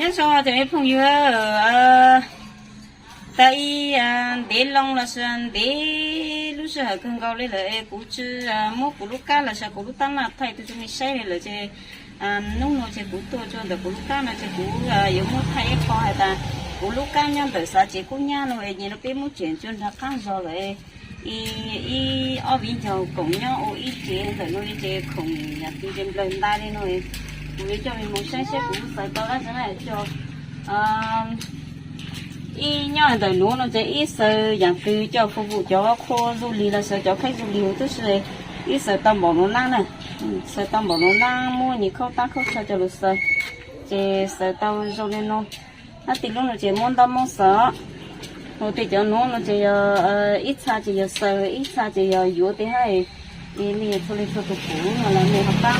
Nyob zoo cov me phooj ywg, tau ib ntev loo los sis ntev lub sij hawm kawg nkaus li lawm es kuv tsis muab kuv lub kab los sis kuv lub tab laj thaij tuaj rau nej saib li lawm ces hnub no ces kuv tuaj rau ntawm kuv lub kab no ces kuv yuav muab thaij ib qho hais tias kuv lub kab nyob ntawm Xav Tsev Kub Nyab no es nim no peb muab tseem tso nrag qab zog lawm. Ib ob viv ncaus koom nyob ua ib tsev ntawm no li ces khoom yam twg ces nplawg ntais li no. Kuv yuav coj nej mus saib seb kuv xaws tau dab tsi na cov. Ib nyob ntawm nuav no ces ib xaws yam twg coj fuv vum cov qhua du lig los sis cov khaib du lig huv tib si, ib xaws tau npaum nuav nab na. Xaws tau npaum nuav nab, muab nyias khaub tab khaub chaw coj lug xaws, ces xaws tau zoo li no. Nab, tej lub no ces muab ntaub moob xaws, ho tej cov nuav no ces yog ib txha ces yog xaws, ib txha ces yog yuav tej hab. Es mej txhua leej txhua tus pum no los mej ho pab,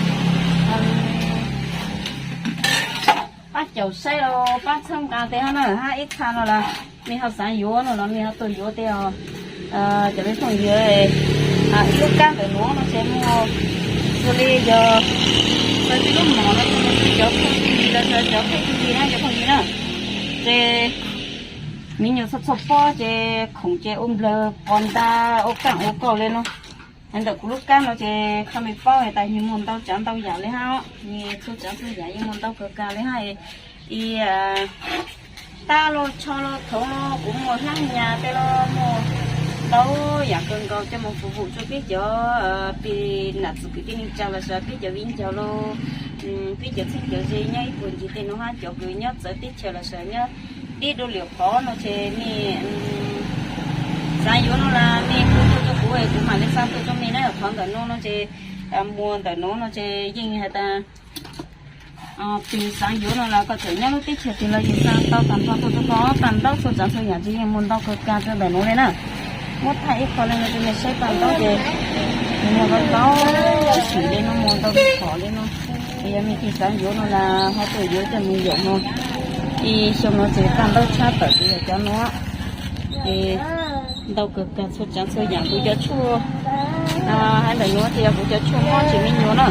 pab caum saib los pab txhawb nqa tej hab na, hab ib txha no los mej ho xav yuav no los mej ho tuaj yuav tej os. Cov me phooj ywg, ib lub kab ntawm nuav no ces muaj xws li yog xaws tej lub mom no, cov phooj ywg los cov phooj ywg na, cov phooj ywg na, ces me nyuam txhua txhua pob ces khoom ces ua nplawg pov nta ua kaaj ua kauj li no. Ntawm kuv lub kab no ces qhov mej paub tas yeej muaj ntau tsav ntau yam li hab, yeej txhua tsav txhua yam yeej muaj ntau kawg kag li hab. Ib tab los tsho los thaum no kuv muaj hlab nyas tej los muaj ntau yam kawg nkaus coj mus fuv vum rua peb cov pis nam txwv kwv tij neej tsa los sis peb cov viv ncaus los peb cov txheeb cov ze nyob ib puag ncig tej nuav hab cov kws nyob txawv teb chaws los sis nyob deb dua lwm qhov no ces mej xav yuav no los mej hu tuaj rau kuv es kuv mam li xa tuaj rau mej na. Qhov ntawm nuav no ces muag ntawm nuav no ces yeej has tas pes xav yuav no los koj txawm nyob lub teb chaws twg los yeej xa tau tag nrho tuaj rau koj. Paj ntaub txhua tsav txhua yam ces yeej muaj ntau kawg kag rau ntawm nuav li na. Muab thaij ib qho li no rau mej saib, paj ntaub ces muaj ntau ntau tshim li no, muaj ntau tshim li no. Es yog mej tsis xav yuav no los ho tuaj yuav coj mus yaum no. Ib xyoo no ces paj ntaub tshab tawm ces yog cov nuav. Es ntau kawg kag txhua tsav txhua yam. Kuv cov tshuaj hab ntawm nuav ces yog kuv cov tshuaj mob tsev me nyuam na.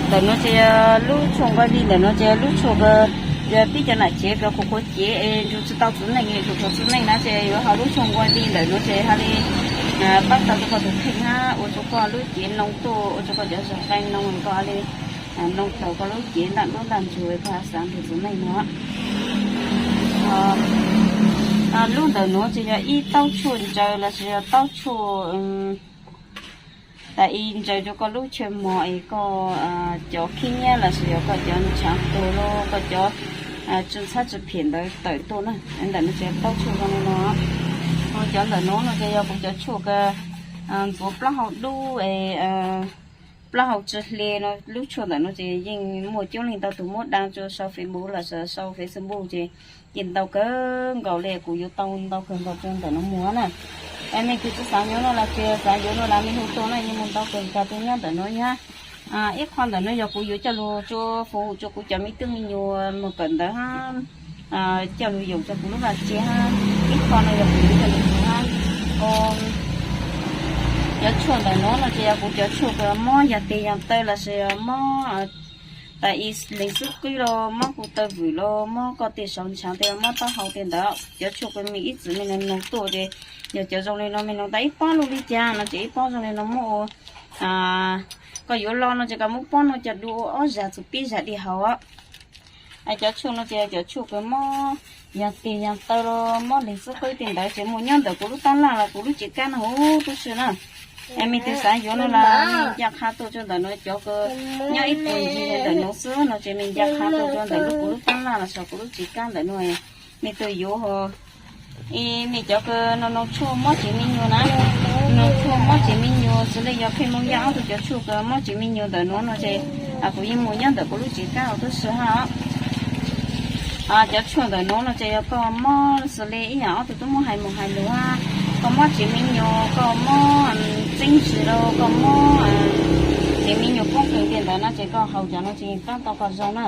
Ntawm nuav ces yog lub tshuaj nquas vij, ntawm nuav ces yog lub tshuaj yog pib cov nam tsev kws qhuav qhuav cev es nrug tsis tau txiv neej, nrug tsis tau txiv neej na ces yuav haus lub tshuaj nquas vij ntawm nuav ces ha li pab tau rua koj tus kheej hab ua rua koj lub cev noo tuaj, ua rua koj cov zog qee noo, koj ha li noo taus koj lub cev ntaj nruab ntaj ntsug koj xav nrug txiv neej no. Lub ntawm nuav ces yog ib taub tshuaj ntsaws los sis yog taub tshuaj tas ib ntsaws rua koj lub chaw mos es koj cov khib nyiab los sis yog koj cov ntshaav tuag los koj cov tsi ntxhab tsi phem ntawd tawm tuaj na. Ntawm nuav ces taub tshuaj zoo li no. Ho cov ntawm nuav no ces yog kuv cov tshuaj kws ntxuav plaub hau dub es plaub hau tsi hle no. Lub tshuaj ntawm nuav ces yeej muaj coob leej ntau tug muab da rua sau Facebook los sis sau Facebook ces yeej ntau kawg nkaus li, kuv yuav tau ntau kawg nkaus rua ntawm nuav muag na. Es mej kws tsi xav yuav no los tsis xav yuav no los mej hu tuaj na, yeej muaj ntau kawg nkaus rua nyob ntawm nuav nyab. Ib qho ntawm nuav yog kuv yuav coj lug rua fuv vum rua kuv cov me tub me nyuam moog kawm ntawv hab coj lug yoom rua kuv lub vaj tse hab. Ib qho no yog kuv yuav coj lug hab. Cov tshuaj ntawm nuav no ces yog kuv cov tshuaj kws mob yog tes yog taw los sis mob tas ib leeg xub qwb los mob kuv taw vwm los mob koj tej saud ntshaav tej mob taub hau tej ntawd. Cov tshuaj kws mej ib txwm mej noog tuaj ces yog cov zoo li no, mej noog tas ib pob lug li cas no ces ib pob zoo li no muab ua, koj yuav lo no ces koj muab pob no coj du ua ob zag txug peb zag dlej haus. Cov tshuaj no ces yog cov tshuaj kws mob yog tes yog taw los mob leeg xub qwb tej ntawd ces muaj nyob ntawm kuv lub tab laj los kuv lub cev kab no huv tub si na. Es mej twg xav yuav no los mej nca qha tuaj rua ntawm nuav, cov kws nyob ib puag ncig ntawm nuav xwb no ces mej nca qha tuaj rua ntawm lub kuv lub tab laj los sis kuv lub cev kab ntawm nuav, mej tuaj yuav ho. Es mej cov kws noog tshuaj mob tsev me nyuam na, noog tshuaj mob tsev me nyuam xws li yog pheej moog ya ob tug cov tshuaj kws mob tsev me nyuam ntawm nuav no ces kuv yeej muaj nyob ntawm kuv lub cev kab huv tub si hab. Cov tshuaj ntawm nuav no ces yog koj mob xws li ib yaam ob tug tub muab hais moog hais lug hab, koj mob tsev me nyuam, koj mob txeeb zis los koj mob tsev me nyuam poob kws tej ntawd no ces koj haus cov no ces yeej pab tau koj zoo na.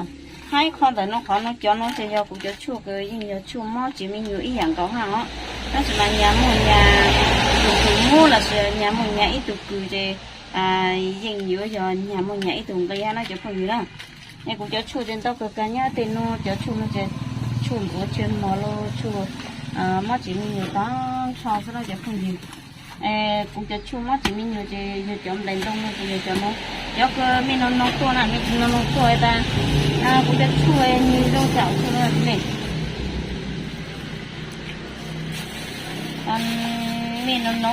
Hab ib qho ntawm nuav, qhov nuav cov nuav ces yog kuv cov tshuaj kws yeej yog tshuaj mob tsev me nyuam ib yaam nkaus hab os. Tab sis mas nyag muaj nyag ib tug kws muab los sis nyag muaj nyag ib tug kws ces yeej yuav yog nyag muaj nyag ib tug nqi hab na cov phooj ywg na. Es kuv cov tshuaj ces ntau kawg kag nyob tej nuav, cov tshuaj nuav ces tshuaj npua tshuaj mos los tshuaj mob tsev me nyuam tag nrho xwb na cov phooj ywg. Kuv cov tshuaj mob tsev me nyuam ces yog cov nplaim ntoo no ces yog cov no. Cov kws me no no tuaj na, me no no tuaj tas kuv cov tshuaj nws zoo tsam tshuaj no ne. Me no no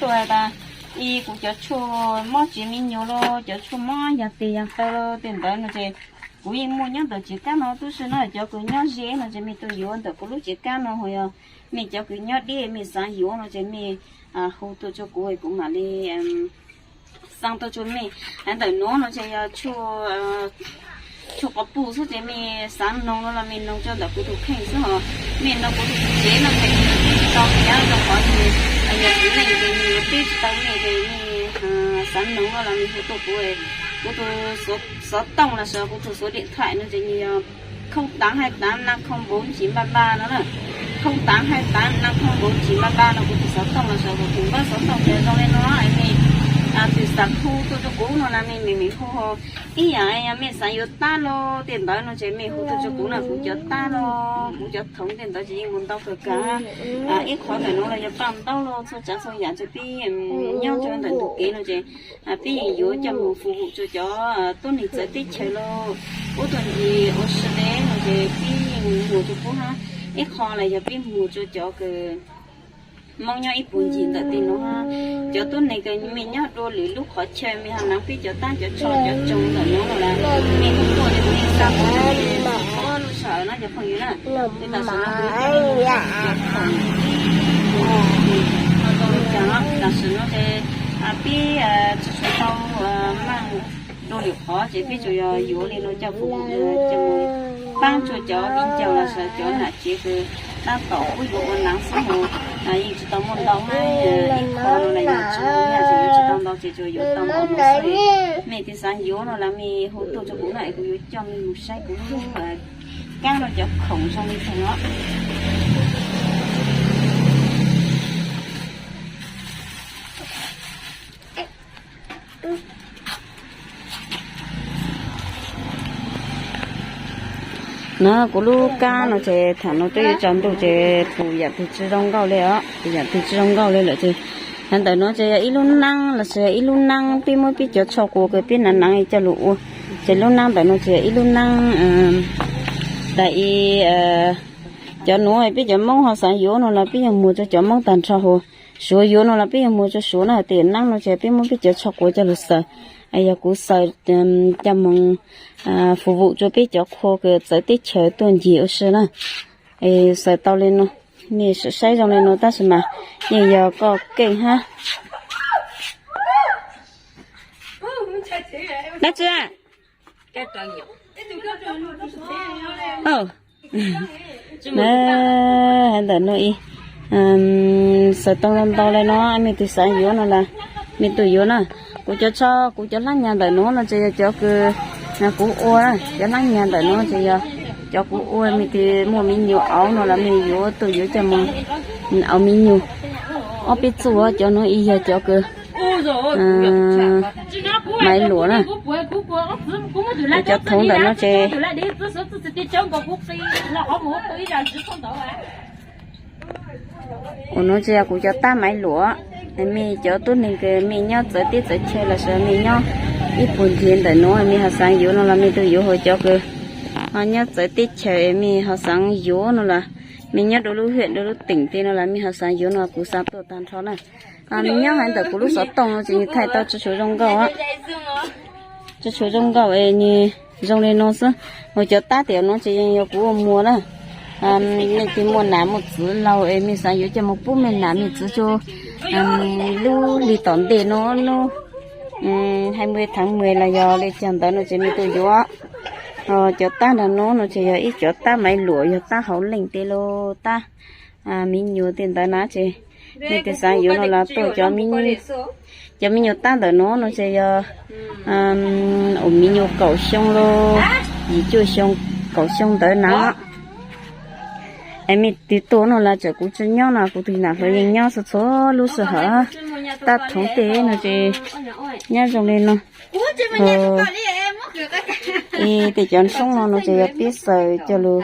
tuaj tas i kuv cov tshuaj mob tsev me nyuam los cov tshuaj mob yas tes yas taw los tej ntawd no ces kuv yeej muaj nyob ntawm tsev kab no tub si no. Cov kws nyob ze no ces mej tuaj yuav ntawm kuv lub tsev kab no, ho yog mej cov kws nyob deb mej xav yuav no ces mej hu tuaj rua kuv, kuv mam li xa tuaj rua mej. Ntawm nuav no ces yog tshuaj quas puj xwb ces mej xav noog no los mej noog rua ntawm kuv tus kheej xwb os. Mej noog kuv tus tsev no ces kuv tsis tau piav rau qhov ces yog kuv leej ces nws yuav teb tsis tau mej ces mej xav noog no los mej hu tuaj kuv. Kuv tus xov tooj los sis kuv tus số điện thoại no ces nws yog không tám hai tám năm không bốn chín ba ba no na. Không tám hai tám năm không bốn chín ba ba no kuv tus xov tooj los sis kuv tus npawb xov tooj ces zoo li no. Mej twg xav hu tuaj rua kuv no los mej mej hu. Ib yam yog mej xav yuav tab los tej ntawd no ces mej hu tuaj rua kuv na, kuv cov tab los kuv cov thoov tej ntawd ces yeej muaj ntau kawg kag. Ib qhov ntawm nuav los yog paj ntaub los txhua tsav txhua yam ces peb nyob rua ntawm ntug kev no ces peb yeej yuav coj mus phục vụ rua cov tuab neeg txawv teb chaws los ub tuaj ncig ua si le no ces peb yeej muag rua puab hab. Ib qho los yog peb muag rua cov kws Moob nyob ib puag ncig ntawm tej nuav hab. Cov tuab neeg kws mej nyob dua lwm lub qhov chaw mej ho naav peb cov tab cov tsho cov tsoo ntawm nuav los mej kuj muaj li mej xa tuaj lub sij hawm no cov phooj ywg na. Tam sim no kuv ib tug tam sim no ces peb tsi tshua tau maaj dua lwm qhov ces peb tsuas yog yuav li no coj mus paab rua cov viv ncaus los sis cov nam tsev kws tab tom pub yuav ua naav xwb mus, yeej tsi tau muaj ntau hab. Ib qho no na yog tsi muaj nyaj ces yuav tsi tau ntau ces tsuas yuav tau ntau mus xwb. Mej twg xav yuav no los mej hu tuaj rua kuv na es kuv yuav coj mej mus saib kuv lub kaab no cov khoom zoo li thaum no. Na kuv lub kaab no ces thaum no twb yuav tsaus ntuj ces pum yam twg tsi zoo nkauj li os, pum yam twg tsi zoo nkauj li lawm ces. Hab ntawm nuav ces yog ib lub naab los sis yog ib lub naab peb muab peb cov tsho quas kws peb naav naav coj lug ua. Ces lub naab ntawm nuav ces yog ib lub naab tas i cov nuav peb cov Moob ho xaav yuav no los peb yeej muag rua cov Moob taag nrho hos. Suav yuav no los peb yeej muag rua Suav na. Hais tias naab no ces peb muab peb cov tsho quas coj lug xaws, yog kuv xaws coj moog fus vum rua peb cov qhua kws txawv teb chaws tuaj ncig ua si na. Xaws tau li no, mej saib zoo li no tab sis mas yeej yog koj keej hab. Dlaab tsi? Hais ntawm no, xaws tau ntau ntau li no, mej twg xaav yuav no las mej tuaj yuav na. Kuv cov tsho, kuv cov hlab nyag ntawm nuav no ces yog cov kws kuv ua, cov hlab nyag ntawm nuav ces yog cov kuv ua. Mej twg muaj me nyuam auv no los mej yuav tuaj yuav coj moog auv me nyuam. Ob peb txuj cov nuav ib yog cov kws maiv luam na. Cov thoov ntawm no ces ua nuav ces yog kuv cov tab maiv luam. Mej cov tuab neeg kws mej nyob txawv teb txawv chaw los sis mej nyob ib puag ncig ntawm nuav mej ho xaav yuav no los mej tuaj yuav, hos cov kws ho nyob txawv teb chaws mej ho xaav yuav no los mej nyob dua lub hiam dua lub teem tej no los mej ho xaav yuav no kuv xa tuaj taag nrho na. Nyob hais ntawm kuv lub xov tooj no ces nws thaij tau tsi tshua zoo nkauj, tsi tshua zoo nkauj es nws zoo li no xwb. Hos cov tab tim nuav ces yeej yog kuv ua muag na. Mej twg muaj nam muaj txwv laug es mej xaav yuav coj moog pub mej nam mej txwv rua lub hli tom ntej no, lub hai mươi tháng mười los yog li caag ntawd no ces mej tuaj yuav. Hos cov tab nrag nuav no ces yog ib cov tab maiv luam, yog tab hauv leej tej los tab me nyuam tej ntawd na ces mej twg xaav yuav no los tuaj. Cov me nyuam tab ntawm nuav no ces yog ua me nyuam kaum xyoo los yim cuaj xyoo, kaum xyoo ntawd na. Es mej twg tuaj no los txawm kuv tsi nyob no kuv tus nam hluas yeej nyob txhua txhua lub sij hawm. Tab thoov tej no ces nyob zoo li no. Tej cov ntshoob no no ces yog peb xaws coj lug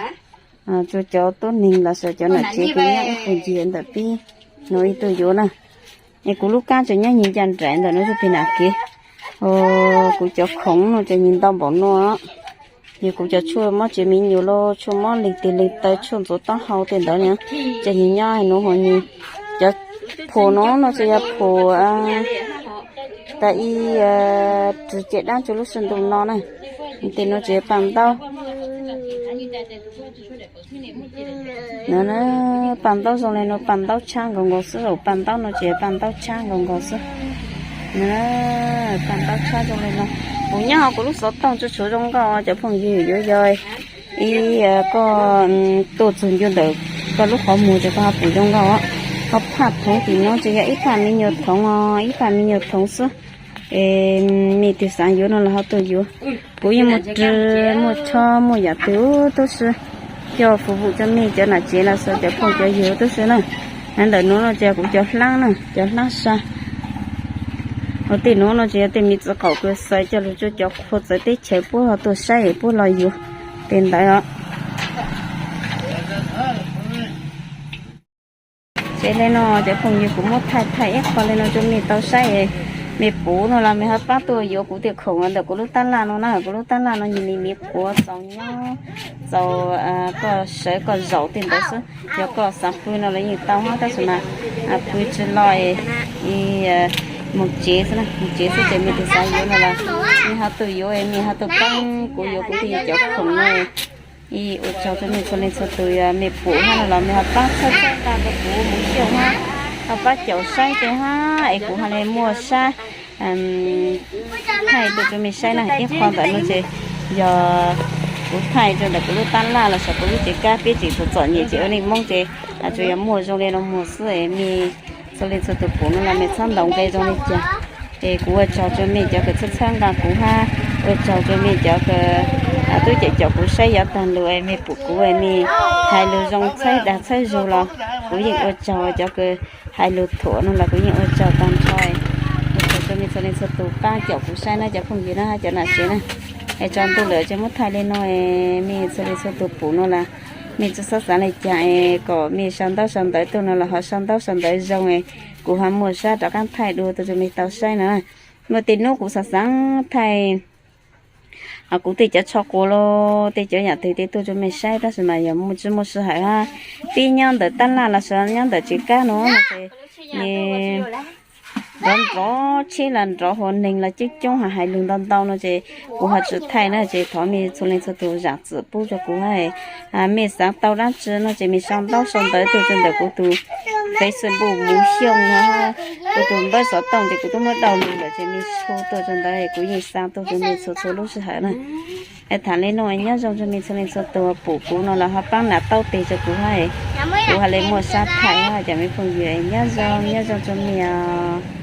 Tsuas cov tuab neeg los sis cov nam tsev kuv nyob ib qho ntawm pib no ib tug yuav na. Es kuv lub kab tseem nyob nyias ncaj nraim ntawm no tug pem nam kev. Kuv cov khoom no tseem nyias ntau npaum no. Yog kuv cov tshuaj mob tsev me nyuam los tshuaj mob leeg tes leeg taw tshuaj ntxuav taub hau tej ntawd na, tseem nyias nyob nuav hov nyias. Cov phum no no tseem yog phum tas ib ris ceg dab tsi lub sij ntuj no na. Tej no tseem yog paj ntaub. Paj ntaub zoo li no paj ntaub tshab nkaus nkaus xwb, paj ntaub no tseem yog paj ntaub tshab nkaus nkaus xwb. Paj ntaub tshab zoo li no. Kuv nyob hauv kuv lub xov tooj tsuas tshuav zoo nkauj cov phooj ywg, yuav yog ib koj tuaj txug ncua ntawm koj lub qhov muag ces koj ho pum zoo nkauj. Koj phaj thoov tim no tseem yog ib phaj me nyuam thoov os, ib phaj me nyuam thoov xwb. Es mej twg xaav yuav no los ho tuaj yuav. Kuv yeej muaj rwg muaj tsho muaj yaam twg tub si, coj fuv vum coj mej cov nam tsev los sis cov phooj cov ywg tub si na. Ntawm nuav no ces kuv cov hlaab na, cov hlaab sa. Ua tej nuav no ces yog tej me txiv qaum kws xaws coj lug rua cov qhua txawv teb chaws puab ho tuaj saib es puab los yuav tej ntawd os. Ces le no cov phooj ywg kuv muab thaij thaij ib qho le no rua mej tau saib, mej pum no los mej ho paab tuaj yuav kuv tej khoom ntawm kuv lub tab laj no na. Kuv lub tab laj no yog me me quav txaus nyob, txaus koj sawv koj zaum tej ntawd xwb. Yog koj xaav pw no los yeej tau hab, tab sis mas pw tsi lo, moog tsev xwb, moog tsev xwb ces mej twg xaav yuav no los mej ho tuaj yuav, mej ho tuaj paab kuv yuav kuv tej cov khoom no. Ua tsaug rua mej txhua leej txhua tug, yog mej pum hab no los mej ho paab txhawb txhawb nqa rua kuv Mus Xyooj hab, ho paab caum saib rua hab es kuv ho le muaj sab thaij tuaj rua mej saib na. Ib qho ntawm no ces yog kuv thaij rua ntawm kuv lub tab laj los sis kuv lub tsev kab, peb tseem txom txom nyem ces ua neej Moob ces tsuas yog muaj zoo le no muag xwb es mej txhua leej txhua tug pum no los mej txhob ntaus nqe zoo le caag. Es kuv ua tsaug rua mej cov kws txhawb txhawb nqa kuv hab, ua tsaug rua mej cov kws tub caum caum kuv saib yav taag lug es mej pum kuv es mej hais lug zoo txhawb dag txhawb zug los kuv yeej ua tsaug. Cov kws hais lug thuam no los kuv yeej ua tsaug taag nrho. Ua tsaug rua mej txhua leej txhua tug paab caum kuv saib na cov phooj ywg na, cov nam tsev na. Es tsaus ntuj lawm ces muab thaij le no, mej txhua leej txhua tug pum no los mej tsi xob xaav le caag es kom mej sau ntaub sau ntawv tuaj no los ho sau ntaub sau ntawv zoo es kuv ho muaj sab rov qaab thaij dua tuaj rua mej tau saib na. Muaj tej nub kuv xaav xaav thaij kuv tej cov tsho quas los tej cov yaam twg tej tuaj rua mej saib tab sis mas yog muaj tsi muaj sij hawm hab. Peb nyob ntawm tab laj los sis nyob ntawm tsev kab no ces nrov nrov tsheb los nrov huv neeg los coob coob hab, hais lug ntau ntau no ces kuv ho tsi thaij na ces thov mej txhua leej txhua tug zaam txim pub rua kuv hab. Mej xaav tau dlaab tsi no ces mej sau ntaub sau ntawv tuaj rua ntawm kuv tug Facebook Mus Xyooj no, kuv tug npawb xov tooj ces kuv tub muab daus lug lawm ces mej sau tuaj rua ntawd kuv yeej xa tuaj rua mej txhua txhua lub sij hawm na. Thaam le nuav nyob zoo rua mej txhua leej txhua tug pum kuv no los ho paab nam taub teg rua kuv hab, kuv ho le muaj sab thaij hab cov mej phooj ywg. Nyob zoo, nyob zoo rua mej os.